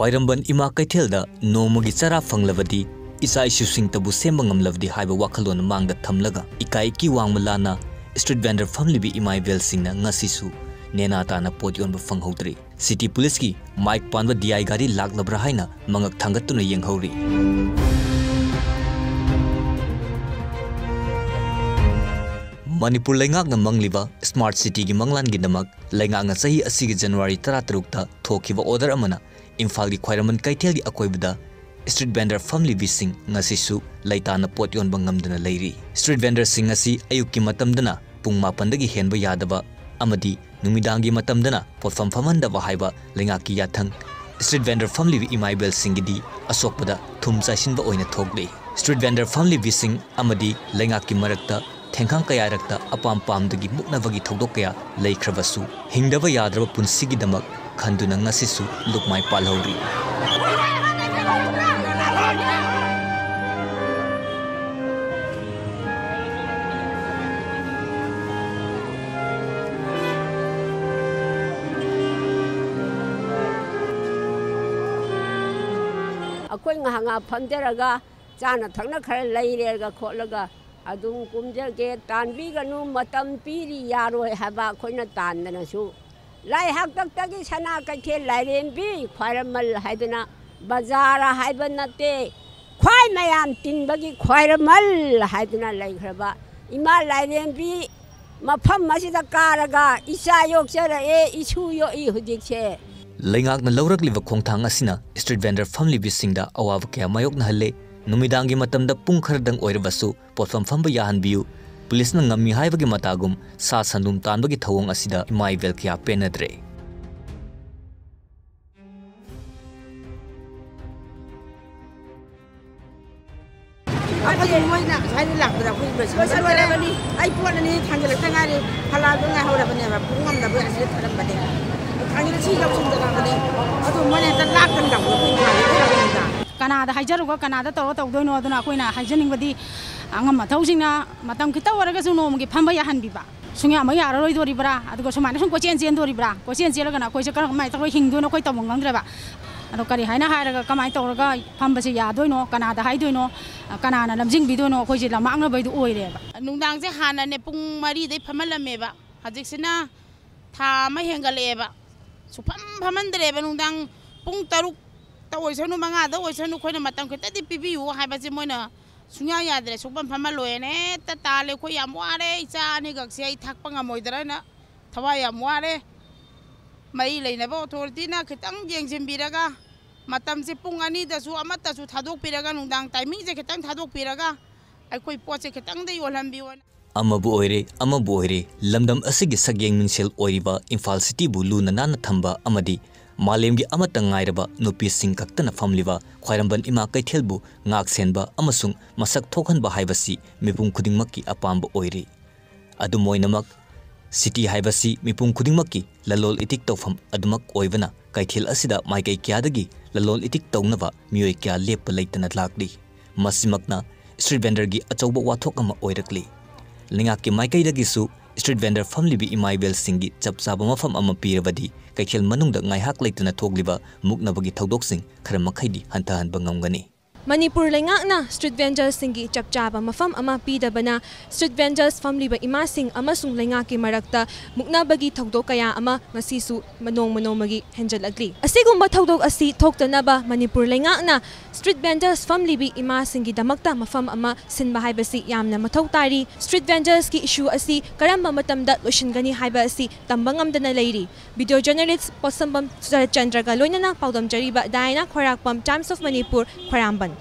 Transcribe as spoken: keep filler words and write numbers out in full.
ꯈ꯭ꯋꯥꯏꯔꯝꯕꯟ ꯏꯃꯥ ꯀꯩꯊꯦꯜꯗ ꯅꯣꯡꯃꯒꯤ ꯆꯔꯥ ꯐꯪꯂꯕꯗꯤ ꯏꯆꯥ ꯏꯁꯨꯁꯤꯡꯇꯕꯨ ꯁꯦꯝꯕ ꯉꯝꯂꯕꯗꯤ ꯍꯥꯏꯕ ꯋꯥꯈꯜꯂꯣꯟ ꯃꯥꯡꯗ ꯊꯝꯂꯒ ꯏꯀꯥꯏ ꯏꯀꯤ ꯋꯥꯡꯃ ꯂꯥꯟꯅ street vendor ꯐꯝꯂꯤꯕꯤ ꯏꯃꯥ ꯏꯕꯦꯜꯁꯤꯡꯅ ꯉꯁꯤꯁꯨ ꯅꯦꯅꯥ ꯇꯥꯅ ꯄꯣꯠ ꯌꯣꯟꯕ ꯐꯪꯍꯧꯗ꯭ꯔꯤ꯫ City Policeꯀꯤ ꯃꯥꯏꯛ ꯄꯥꯟꯕ D I ꯒꯥꯔꯤ ꯂꯥꯛꯂꯕ꯭ꯔꯥ ꯍꯥꯏꯅ ꯃꯉꯛ ꯊꯥꯡꯒꯠꯇꯨꯅ ꯌꯦꯡꯍꯧꯔꯤ꯫ ꯃꯅꯤꯄꯨꯔ ꯂꯩꯉꯥꯛꯅ ꯃꯪꯂꯤꯕ Smart Cityꯒꯤ ꯃꯪꯂꯥꯟꯒꯤꯗꯃꯛ ꯂꯩꯉꯥꯛꯅ ꯆꯍꯤ ꯑꯁꯤꯒꯤ January ꯇꯔꯥꯇꯔꯨꯛꯇ ꯊꯣꯛꯈꯤꯕ order ꯑꯃꯅ ꯏꯝꯐꯥꯜꯒꯤ ꯈ꯭ꯋꯥꯏꯔꯝꯕꯟ ꯀꯩꯊꯦꯜꯒꯤ ꯑꯀꯣꯏꯕꯗ street vendor ꯐꯝꯂꯤꯕꯤꯁꯤꯡ ꯉꯁꯤꯁꯨ ꯂꯩꯇꯥꯅ ꯄꯣꯠ ꯌꯣꯟꯕ ꯉꯝꯗꯅ ꯂꯩꯔꯤ꯫ Street vendorꯁꯤꯡ ꯑꯁꯤ ꯑꯌꯨꯛꯀꯤ ꯃꯇꯝꯗꯅ ꯄꯨꯡ ꯃꯥꯄꯟꯗꯒꯤ ꯍꯦꯟꯕ ꯌꯥꯗꯕ ꯑꯃꯗꯤ ꯅꯨꯃꯤꯗꯥꯡꯒꯤ ꯃꯇꯝꯗꯅ ꯄꯣꯠꯐꯝ ꯐꯝꯍꯟꯗꯕ ꯍꯥꯏꯕ ꯂꯩꯉꯥꯛꯀꯤ ꯌꯥꯊꯪ street vendor ꯐꯝꯂꯤꯕꯤ ꯏꯃꯥ ꯏꯕꯦꯜꯁꯤꯡꯒꯤꯗꯤ ꯑꯁꯣꯛꯄꯗ ꯊꯨꯝ ꯆꯥꯏꯁꯤꯟꯕ ꯑꯣꯏꯅ ꯊꯣꯛꯂꯤ꯫ Street vendor ꯐꯝꯂꯤꯕꯤꯁꯤꯡ ꯑꯃꯗꯤ ꯂꯩꯉꯥꯛꯀꯤ ꯃꯔꯛꯇ ꯊꯦꯡꯈꯥꯡ ꯀꯌꯥꯔꯛꯇ ꯑꯄꯥꯝ ꯄꯥꯝꯗꯒꯤ ꯃꯨꯛꯅꯕꯒꯤ ꯊꯧꯗꯣꯛ ꯀꯌꯥ ꯂꯩꯈ꯭ꯔꯕꯁꯨ, ꯍꯤꯡꯗꯕ ꯌꯥꯗ꯭ꯔꯕ ꯄꯨꯟꯁꯤꯒꯤꯗꯃꯛ ꯈꯟꯗꯨꯅ ꯉꯁꯤꯁꯨ ꯂꯨꯞꯃꯥꯏ ꯄꯥꯜꯍꯧꯔꯤ꯫ ꯑꯩꯈꯣꯏ ꯉꯥꯏꯍꯥꯛ ꯉꯥꯏꯍꯥꯛ ꯐꯝꯖꯔꯒ ꯆꯥꯅ ꯊꯛꯅ ꯈꯔ ꯂꯩꯔꯦꯒ ꯈꯣꯠꯂꯒ ꯑꯗꯨꯝ ꯀꯨꯝꯖꯒꯦ, ꯇꯥꯟꯕꯤꯒꯅꯨ, ꯃꯇꯝ ꯄꯤꯔꯤ, ꯌꯥꯔꯣꯏ ꯍꯥꯏꯕ ꯑꯩꯈꯣꯏꯅ ꯇꯥꯟꯗꯅꯁꯨ꯫ ꯂꯥꯏ ꯍꯥꯛꯇꯛꯇꯒꯤ ꯁꯅꯥ ꯀꯩꯊꯦꯜ ꯂꯥꯏꯔꯦꯝꯕꯤ ꯈ꯭ꯋꯥꯏꯔꯝꯃꯜ ꯍꯥꯏꯗꯅ ꯕꯖꯥꯔ ꯍꯥꯏꯕ ꯅꯠꯇꯦ, ꯈ꯭ꯋꯥꯏ ꯃꯌꯥꯝ ꯇꯤꯟꯕꯒꯤ ꯈ꯭ꯋꯥꯏꯔꯝꯃꯜ ꯍꯥꯏꯗꯅ ꯂꯩꯈ꯭ꯔꯕ ꯏꯃꯥ ꯂꯥꯏꯔꯦꯝꯕꯤ ꯃꯐꯝ ꯑꯁꯤꯗ ꯀꯥꯔꯒ ꯏꯆꯥ ꯌꯣꯛꯆꯔꯛꯑꯦ, ꯏꯁꯨ ꯌꯣꯛꯏ ꯍꯧꯖꯤꯛꯁꯦ꯫ ꯂꯩꯉꯥꯛꯅ ꯂꯧꯔꯛꯂꯤꯕ ꯈꯣꯡꯊꯥꯡ ꯑꯁꯤꯅ street vendor ꯐꯝꯂꯤꯕꯤꯁꯤꯡꯗ ꯑꯋꯥꯕ ꯀꯌꯥ ꯃꯥꯌꯣꯛꯅꯍꯜꯂꯦ꯫ ꯅꯨꯃꯤꯗꯥꯡꯒꯤ ꯃꯇꯝꯗ ꯄꯨꯡ ꯈꯔꯗꯪ ꯑꯣꯏꯔꯕꯁꯨ ꯄꯣꯠꯐꯝ ꯐꯝꯕ ꯌꯥꯍꯟꯕꯤꯌꯨ꯫ ꯄꯨꯂꯤꯁꯅ ꯉꯝꯃꯤ ꯍꯥꯏꯕꯒꯤ ꯃꯇꯥꯒꯨꯝ ꯁꯥ ꯁꯟꯗꯨꯝ ꯇꯥꯟꯕꯒꯤ ꯊꯧꯑꯣꯡ ꯑꯁꯤꯗ ꯏꯃꯥ ꯏꯕꯦꯜ ꯀꯌꯥ ꯄꯦꯟꯅꯗ꯭ꯔꯦ꯫ ꯑꯩꯈꯣꯏ ꯃꯣꯏꯅ ꯉꯁꯥꯏꯗꯩ ꯂꯥꯛꯄꯗ ꯑꯩꯈꯣꯏ ꯂꯣꯏꯁꯟꯕ ꯂꯣꯏꯔꯦ꯫ ꯂꯣꯏꯁꯟꯕꯤꯔꯕꯅꯤ꯫ ꯑꯩ ꯄꯣꯠ ꯑꯅꯤ ꯊꯥꯡꯖꯜꯂꯛꯇ ꯉꯥꯏꯔꯤ꯫ ꯐꯂꯥꯗꯣ ꯉꯥꯏꯍꯧꯔꯕꯅꯦꯕ꯫ ꯄꯨꯡ ꯑꯃꯗ ꯑꯩꯈꯣꯏ ꯑꯁꯤꯗ ꯊꯅꯝꯕꯅꯦ꯫ ꯊꯥꯡꯖꯜꯂ ꯁꯤ ꯂꯧꯁꯟꯖꯔꯛꯑꯕꯅꯦ꯫ ꯑꯗꯣ ꯃꯣꯏꯅ ꯍꯦꯛꯇ ꯂꯥꯛꯇꯅ ꯂꯥꯛꯄꯗꯣ ꯑꯩꯈꯣꯏ ꯅꯨꯡꯉꯥꯏꯖꯗ꯭ꯔꯕꯅꯤꯗ꯫ ꯀꯅꯥꯗ ꯍꯥꯏꯖꯔꯨꯒ ꯀꯅꯥꯗ ꯇꯧꯔ ꯇꯧꯗꯣꯏꯅꯣ? ꯑꯗꯨꯅ ꯑꯩꯈꯣꯏꯅ ꯍꯥꯏꯖꯅꯤꯡꯕꯗꯤ, ꯑꯉꯝ ꯑꯊꯧꯁꯤꯡꯅ ꯃꯇꯝ ꯈꯤꯇ ꯑꯣꯏꯔꯒꯁꯨ ꯅꯣꯡꯃꯒꯤ ꯐꯝꯕ ꯌꯥꯍꯟꯕꯤꯕ꯫ ꯁꯨꯡꯌꯥꯃꯛ ꯌꯥꯔꯔꯣꯏꯗꯣꯔꯤꯕ꯭ꯔꯥ? ꯑꯗꯨꯒ ꯁꯨꯃꯥꯏꯅ ꯁꯨꯝ ꯀꯣꯏꯆꯦꯟ ꯆꯦꯟꯗꯣꯔꯤꯕ꯭ꯔꯥ? ꯀꯣꯏꯆꯦꯟ ꯆꯦꯜꯂꯒꯅ ꯑꯩꯈꯣꯏꯁꯦ ꯀꯔꯝ-, ꯀꯃꯥꯏꯅ ꯇꯧꯔꯒ ꯍꯤꯡꯗꯣꯏꯅꯣ ꯑꯩꯈꯣꯏ ꯇꯧꯕ ꯉꯝꯗ꯭ꯔꯦꯕ꯫ ꯑꯗꯣ ꯀꯔꯤ ꯍꯥꯏꯅ ꯍꯥꯏꯔꯒ ꯀꯃꯥꯏꯅ ꯇꯧꯔꯒ ꯐꯝꯕꯁꯦ ꯌꯥꯗꯣꯏꯅꯣ, ꯀꯅꯥꯗ ꯍꯥꯏꯗꯣꯏꯅꯣ, ꯀꯅꯥꯅ ꯂꯝꯖꯤꯡꯕꯤꯗꯣꯏꯅꯣ, ꯑꯩꯈꯣꯏꯁꯦ ꯂꯝꯃꯥꯡꯅꯕꯩꯗꯣ ꯑꯣꯏꯔꯦꯕ꯫ ꯅꯨꯡꯗꯥꯡꯁꯦ ꯍꯥꯟꯅꯅꯦ ꯄꯨꯡ ꯃꯔꯤꯗꯩ ꯐꯝꯍꯜꯂꯝꯃꯦꯕ, ꯍꯧꯖꯤꯛꯁꯤꯅ ꯊꯥ ꯑꯃ ꯍꯦꯟꯒꯠꯂꯛꯑꯦꯕ, ꯁꯨꯛꯐꯝ ꯐꯝꯍꯟꯗ꯭ꯔꯦꯕ꯫ ꯅꯨꯡꯗꯥꯡ ꯄꯨꯡ ꯇꯔꯨꯛꯇ ꯑꯣꯏꯁꯅꯨ, ꯃꯉꯥꯗ ꯑꯣꯏꯁꯅꯨ, ꯑꯩꯈꯣꯏꯅ ꯃꯇꯝ ꯈꯤꯇꯗꯤ ꯄꯤꯕꯤꯌꯨ ꯍꯥꯏꯕꯁꯦ ꯃꯣꯏꯅ ꯁꯨꯡꯌꯥ ꯌꯥꯗ꯭ꯔꯦ, ꯁꯨꯛꯐꯝ ꯐꯝꯍꯜꯂꯣꯏꯅ ꯍꯦꯛꯇ ꯇꯥꯜꯂꯦ꯫ ꯑꯩꯈꯣꯏ ꯌꯥꯝ ꯋꯥꯔꯦ, ꯏꯆꯥ ꯑꯅꯤꯈꯛꯁꯦ ꯑꯩ ꯊꯥꯛꯄ ꯉꯝꯃꯣꯏꯗ꯭ꯔꯅ ꯊꯋꯥꯏ ꯌꯥꯝ ꯋꯥꯔꯦ꯫ ꯃꯔꯤ ꯂꯩꯅꯕ ꯑꯣꯊꯣꯔꯤꯇꯤꯅ ꯈꯤꯇꯪ ꯌꯦꯡꯁꯤꯟꯕꯤꯔꯒ, ꯃꯇꯝꯁꯦ ꯄꯨꯡ ꯑꯅꯤꯗꯁꯨ ꯑꯃꯠꯇꯁꯨ ꯊꯥꯗꯣꯛꯄꯤꯔꯒ, ꯅꯨꯡꯗꯥꯡ ꯇꯥꯏꯃꯤꯡꯁꯦ ꯈꯤꯇꯪ ꯊꯥꯗꯣꯛꯄꯤꯔꯒ, ꯑꯩꯈꯣꯏ ꯄꯣꯠꯁꯦ ꯈꯤꯇꯪꯗ ꯌꯣꯜꯍꯟꯕꯤꯌꯣꯅ꯫ ꯑꯃꯕꯨ ꯑꯣꯏꯔꯦ, ꯑꯃꯕꯨ ꯑꯣꯏꯔꯦ, ꯂꯝꯗꯝ ꯑꯁꯤꯒꯤ ꯁꯛꯌꯦꯡ ꯃꯤꯡꯁꯦꯜ ꯑꯣꯏꯔꯤꯕ ꯏꯝꯐꯥꯜ ꯁꯤꯇꯤꯕꯨ ꯂꯨꯅ ꯅꯥꯟꯅ ꯊꯝꯕ ꯑꯃꯗꯤ ꯃꯥꯂꯦꯝꯒꯤ ꯑꯃꯠꯇ ꯉꯥꯏꯔꯕ ꯅꯨꯄꯤꯁꯤꯡ ꯈꯛꯇꯅ ꯐꯝꯂꯤꯕ ꯈ꯭ꯋꯥꯏꯔꯝꯕꯟ ꯏꯃꯥ ꯀꯩꯊꯦꯜꯕꯨ ꯉꯥꯛ ꯁꯦꯟꯕ ꯑꯃꯁꯨꯡ ꯃꯁꯛ ꯊꯣꯛꯍꯟꯕ ꯍꯥꯏꯕꯁꯤ ꯃꯤꯄꯨꯝ ꯈꯨꯗꯤꯡꯃꯛꯀꯤ ꯑꯄꯥꯝꯕ ꯑꯣꯏꯔꯤ꯫ ꯑꯗꯨꯝ ꯑꯣꯏꯅꯃꯛ, ꯁꯤꯇꯤ ꯍꯥꯏꯕꯁꯤ ꯃꯤꯄꯨꯝ ꯈꯨꯗꯤꯡꯃꯛꯀꯤ ꯂꯂꯣꯜ ꯏꯇꯤꯛ ꯇꯧꯐꯝ ꯑꯗꯨꯃꯛ ꯑꯣꯏꯕꯅ, ꯀꯩꯊꯦꯜ ꯑꯁꯤꯗ ꯃꯥꯏꯀꯩ ꯀꯌꯥꯗꯒꯤ ꯂꯂꯣꯜ ꯏꯇꯤꯛ ꯇꯧꯅꯕ ꯃꯤꯑꯣꯏ ꯀꯌꯥ ꯂꯦꯞꯄ ꯂꯩꯇꯅ ꯂꯥꯛꯂꯤ꯫ ꯃꯁꯤꯃꯛꯅ ꯁ꯭ꯇ꯭ꯔꯤꯠ ꯚꯦꯟꯗꯔꯒꯤ ꯑꯆꯧꯕ ꯋꯥꯊꯣꯛ ꯑꯃ ꯑꯣꯏꯔꯛꯂꯤ꯫ ꯂꯩꯉꯥꯛꯀꯤ ꯃꯥꯏꯀꯩꯗꯒꯤꯁꯨ ꯁ꯭ꯇ꯭ꯔꯤꯠ ꯚꯦꯟꯗꯔ ꯐꯝꯂꯤꯕꯤ ꯏꯃꯥ ꯏꯕꯦꯜꯁꯤꯡꯒꯤ ꯆꯞ ꯆꯥꯕ ꯃꯐꯝ ꯑꯃ ꯄꯤꯔꯕꯗꯤ, ꯀꯩꯊꯦꯜ ꯃꯅꯨꯡꯗ ꯉꯥꯏꯍꯥꯛ ꯂꯩꯇꯅ ꯊꯣꯛꯂꯤꯕ ꯃꯨꯛꯅꯕꯒꯤ ꯊꯧꯗꯣꯛꯁꯤꯡ ꯈꯔ ꯃꯈꯩꯗꯤ ꯍꯟꯊꯍꯟꯕ ꯉꯝꯒꯅꯤ꯫ ꯃꯅꯤꯄꯨꯔ ꯂꯩꯉꯥꯛꯅ ꯁ꯭ꯇ꯭ꯔꯤꯠ ꯚꯦꯟꯗꯔꯁꯤꯡꯒꯤ ꯆꯞ ꯆꯥꯕ ꯃꯐꯝ ꯑꯃ ꯄꯤꯗꯕꯅ ꯁ꯭ꯇ꯭ꯔꯤꯠ ꯚꯦꯟꯗꯔꯁ ꯐꯝꯂꯤꯕ ꯏꯃꯥꯁꯤꯡ ꯑꯃꯁꯨꯡ ꯂꯩꯉꯥꯛꯀꯤ ꯃꯔꯛꯇ ꯃꯨꯛꯅꯕꯒꯤ ꯊꯧꯗꯣꯛ ꯀꯌꯥ ꯑꯃ ꯉꯁꯤꯁꯨ ꯅꯣꯡꯃ ꯅꯣꯡꯃꯒꯤ ꯍꯦꯟꯖꯜꯂꯛꯂꯤ꯫ ꯑꯁꯤꯒꯨꯝꯕ ꯊꯧꯗꯣꯛ ꯑꯁꯤ ꯊꯣꯛꯇꯅꯕ ꯃꯅꯤꯄꯨꯔ ꯂꯩꯉꯥꯛꯅ ꯁ꯭ꯇ꯭ꯔꯤꯠ ꯚꯦꯟꯗꯔꯁ ꯐꯝꯂꯤꯕꯤ ꯏꯃꯥꯁꯤꯡꯒꯤꯗꯃꯛꯇ ꯃꯐꯝ ꯑꯃ ꯁꯤꯟꯕ ꯍꯥꯏꯕꯁꯤ ꯌꯥꯝꯅ ꯃꯊꯧ ꯇꯥꯔꯤ꯫ ꯁ꯭ꯇ꯭ꯔꯤꯠ ꯚꯦꯟꯗꯔꯁꯀꯤ ꯏꯁꯨ ꯑꯁꯤ ꯀꯔꯝꯕ ꯃꯇꯝꯗ ꯂꯣꯏꯁꯤꯟꯒꯅꯤ ꯍꯥꯏꯕ ꯑꯁꯤ ꯇꯝꯕ ꯉꯝꯗꯅ ꯂꯩꯔꯤ꯫ ꯚꯤꯗꯤꯑꯣ ꯖꯔꯅꯦꯂꯤꯁ ꯄꯣꯠꯁꯝꯕꯝ ꯁꯨꯔꯆꯟꯗ꯭ꯔꯒ ꯂꯣꯏꯅꯅ ꯄꯥꯎꯗꯝꯖꯔꯤꯕ ꯗꯥꯏꯅꯥ ꯈ꯭ꯋꯥꯏꯔꯥꯛꯄꯝ, Times of Manipur, ꯈ꯭ꯋꯥꯏꯔꯝꯕꯟ꯫